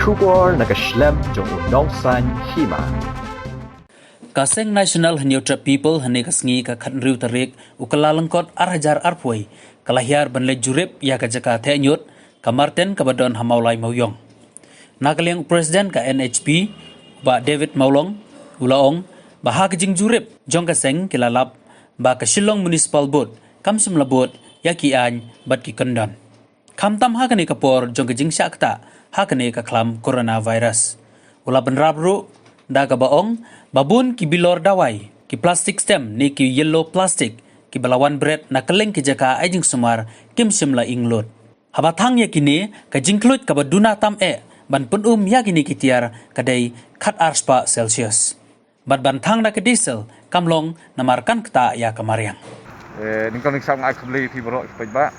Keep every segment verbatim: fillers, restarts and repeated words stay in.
Khubor na ka shlem jong u nongsan hima. Ka Seng National Hynñiewtrep People hynne ka sngi ka khathynriew tarik u Kyllalyngkot ar hajar arphew ka la hiar ban leit jurip ïa ka jaka theh ñiut ka Marten kaba don ha Mawlai Mawiong. Na ka liang u President ka N H P, u Bah David Mawlong, u la ong ba ha ka jingjurip jong ka seng ki la lap ba ka Shillong Municipal Board kam shym la bud ïa ki aiñ bad ki kyndon, khamtam ha kane ka por jong ka jingshah ktah ha kane ka khlam coronavirus. U la bynrap ruh da kaba ong ba bun ki bilor dawai, ki plastik stem ne ki yellow plastik kiba la wan bret na kylleng ki jaka ai jingsumar kim shym la ing lut. Haba thang ïa kine, ka jingkhluit kaba duna tam eh ban pynum ïa kine ki tiar ka dei khat ar spah Celsius. Bad ban thang da ka diesel kam long namar kan ktah ïa ka mariang. Eh, nyngkong nyngshap nga ai khublei ïa phi baroh ki paidbah.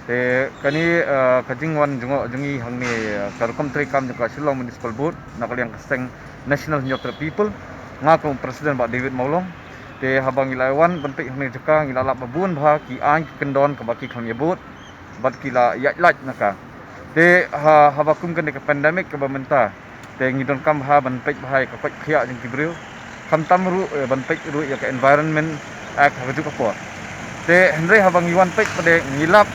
Te kane, eh, ka jingwan jngoh jong ngi hangne, eh, ka rukom treikam jong ka Shillong Municipal Board na ka liang ka Seng National Hynñiewtrep People. Nga kum u President Bah David Mawlong. Te haba ngi la wan ban peit hangne jaka ngi la lap ba bun bha ki aiñ ki kyndon kaba ki khlem ïa bud bad ki la ïaid lait na ka. Te ha, haba kum kane ka pandemic kaba mynta, te ngi donkam bha ban peit bha ïa ka koit khiah jong ki briew. Khamtam ruh, eh, ban peit ruh ïa ka Environment Act ha kajuh ka por. Te hynrei haba ngi wan peit pat de ngi lap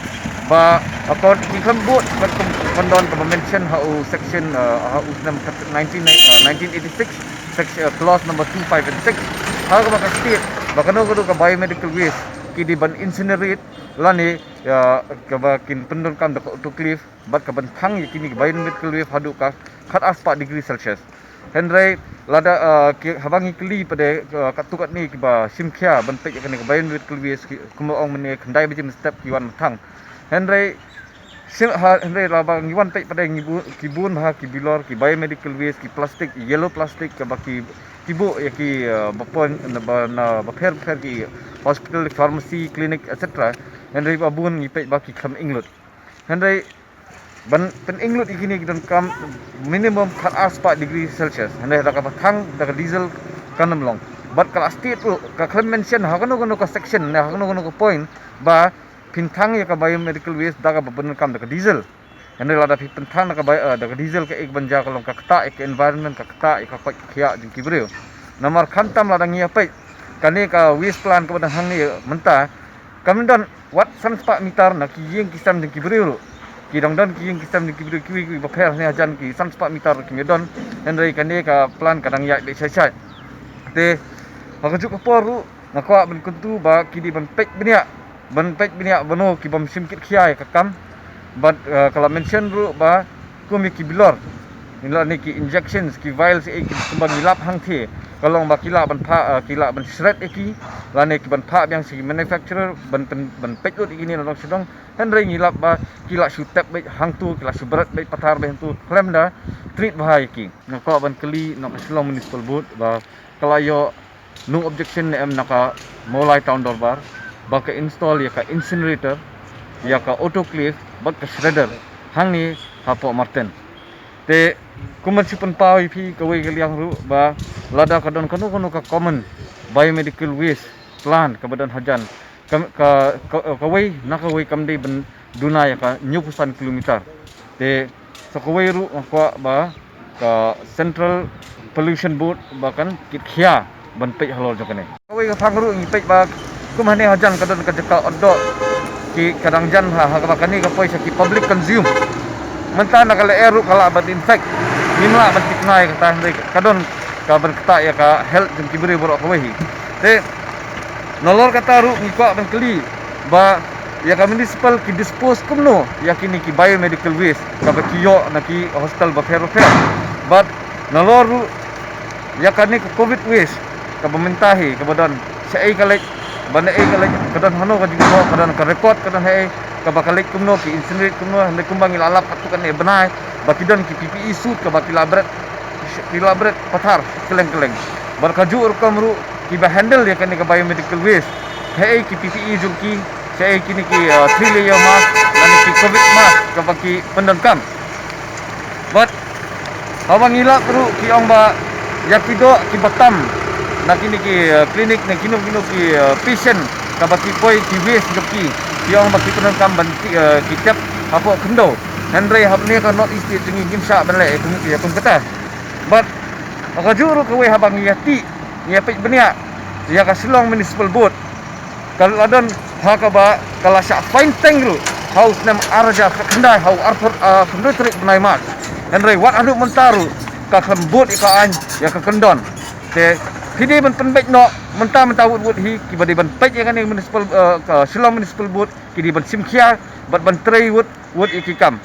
ba akor ki khlem bud bad kum kyndon kaba mention ha u section, eh, ha u snem nineteen, eh, nineteen eighty-six, section, eh, clause number two, five and six. Ha kaba ka state ba kano kano ka biomedical waste ki dei ban incinerate lane, ïa, kaba kin pyndonkam da ka autoclave bad ka ban thang ïa kine ki biomedical waste haduh ka khat ar spah degree Celsius. Hynrei lada, eh, ki, haba ngi kylli pat de, eh, katto katne kiba shim khia ban peit ïa kane ka biomedical waste ki, kumba ong mynne khyndai baje mynstep ki wan thang. Hynrei shim ha, hynrei lada ngi wan peit pat de ngi bu-, ki bun bha ki bilor ki biomedical waste ki plastik, yellow plastik kaba ki, ki buh ïa ki, eh, ba pon na ba, na bapher bapher ki hospital, pharmacy, clinic, et cetera. Hynrei ba bun ngi peit ba ki khlem ing lut. Hynrei ban pyninglut ïa kine ki donkam minimum khat ar spah degree Celsius. Hynrei da kaba thang da ka diesel kan ym long. Bad ka la state ruh ka khlem mention ha kano kano ka section ne ha kano kano ka point ba phin thang ïa ka biomedical waste da kaba pyndonkam da ka diesel. Hynrei lada phi pynthang da ka bi-, eh, da ka diesel kaei kaban jia, ka long ka ktah ïa ka environment, ka ktah ïa ka koit ka khiah jong ki briew. Namar khamtam lada ngi ïa peit kane ka waste plant kaba dang hangne mynta, kam don wat san spah meter na ki ïing ki sem jong ki briew ruh. Ki dang don ki ïing ki sem jong ki briew kiwei kiwei bapher hangne hajan ki san spah meter ruh kim don. Hynrei kane ka plant ka dang ïaid beit shai shai. Te ha kajuh ka por ruh nga kwah ban kyntu ba ki dei ban peit bniah, ban peit bniah bano ki bym shim kit khia ïa ka kam. Bad, eh, ka la mention ruh ba kum ïa ki bilor, lane ki injections, ki vials, eh, ki kumba ngi lap hangthie, ka long ba ki lah ban phah, eh, ki lah ban shred ïa ki, lane ki ban phah biang sha ki manufacturer ban pyn-, ban peit lut ïa kine na dong sha dong. Hynrei ngi lap ba ki lah shu tep beit hangto, ki lah shu bret beit pathar beit hangto khlem da treat bha ïa ki. Nga kwah ban kylli na ka Shillong Municipal Board ba ka la ïoh no objection ne em na ka Mawlai Town Dorbar ba ka install ïa ka incinerator, ïa ka autoclave bad ka shredder hangne hapoh Marten. Te kum ban shu pynpaw ïa phi kawei ka liang ruh ba lada ka don kano kano ka common biomedical waste plant kaba don hajan, ka, ka, ka, kawei na kawei kam dei ban duna ïa ka hynñiewphew san kilometer. Te sa kawei ruh nga kwah ba ka Central Pollution Board ba kan kit khia ban peit halor jong kane. Kawei ka phang ruh ngi peit ba kum hangne hajan ka don ka jaka ot doh ki ka dang jan ha, ha kaba kane ka poi sha ki public consume. Mynta na ka lyer ruh ka lah ban infect. Ngim lah ban thikna ïa kata, hynrei ka don ka ban ktah ïa ka health jong ki briew baroh kawei hi. Te nalor kata ruh ngi kwah ban kylli ba ïa ka municipal ki dispose kumno ïa kine ki biomedical waste kaba ki ïoh na ki hostel bapher bapher. Bad nalor ruh ïa kane ka covid waste kaba mynta hi kaba don shaei ka leit, ba naei ka leit, ka don hano ka jingthoh, ka don ka record, ka don haei, kaba ka leit kumno, ki incinerate kumno. Hynrei kumba ngi la lap katto katne bnai ba ki don ki P P E suit kaba ki la bret, ki la bret pathar kylleng kylleng. Bad kajuh rukom ruh kiba handle ïa kane ka biomedical waste, haei ki P P E jong ki, shaei kine ki, uh, three layer mask lane ki covid mask kaba ki pyndonkam. Bad haba ngi lap ruh ki ong ba ïa ki doh kiba tam na kine ki, uh, clinic ne kino kino ki, uh, patient kaba ki poi ki waste jong ki, ki ong ba ki pyndonkam ban ki, uh, ki tep hapoh khyndew. Hynrei haba ngi ka North East State jong ngi ngim shah ban leh ïa kum kata. Bad ka juh ruh kawei, haba ngi ïa tih, ngi ïa peit bniah ïa ka Shillong Municipal Board, ka la don ha kaba ka la shah fine teng ruh ha u snem ar hajar khyndai, ha u arphew, ah, khyndai tarik bnai March. Hynrei wat haduh mynta ruh ka khlem bud ïa ka aiñ ïa ka kyndon. Te phi dei ban pynbeit noh mynta mynta wut wut hi, kiba dei ban peit ïa kane municipal, ah, ka Shillong Municipal Board ki dei ban shim khia bad ban trei wut wut ïa ki kam.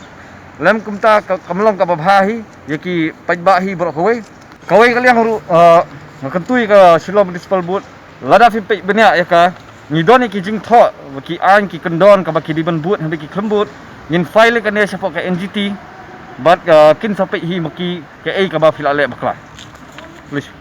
Lem kumta ka, kam long kaba bha hi ïa ki paidbah hi baroh kawei. Kawei ka liang ruh, ah, nga kyntu ïa ka Shillong Municipal Board, lada phim peit bniah ïa ka, ngi don ïa ki jingthoh ba ki aiñ ki kyndon kaba ki dei ban bud, hynrei ki khlem bud, ngin file ïa kane shapoh ka N G T bad, ah, kin sa peit hi ma ki kaei kaba phi la leh bakla. Please.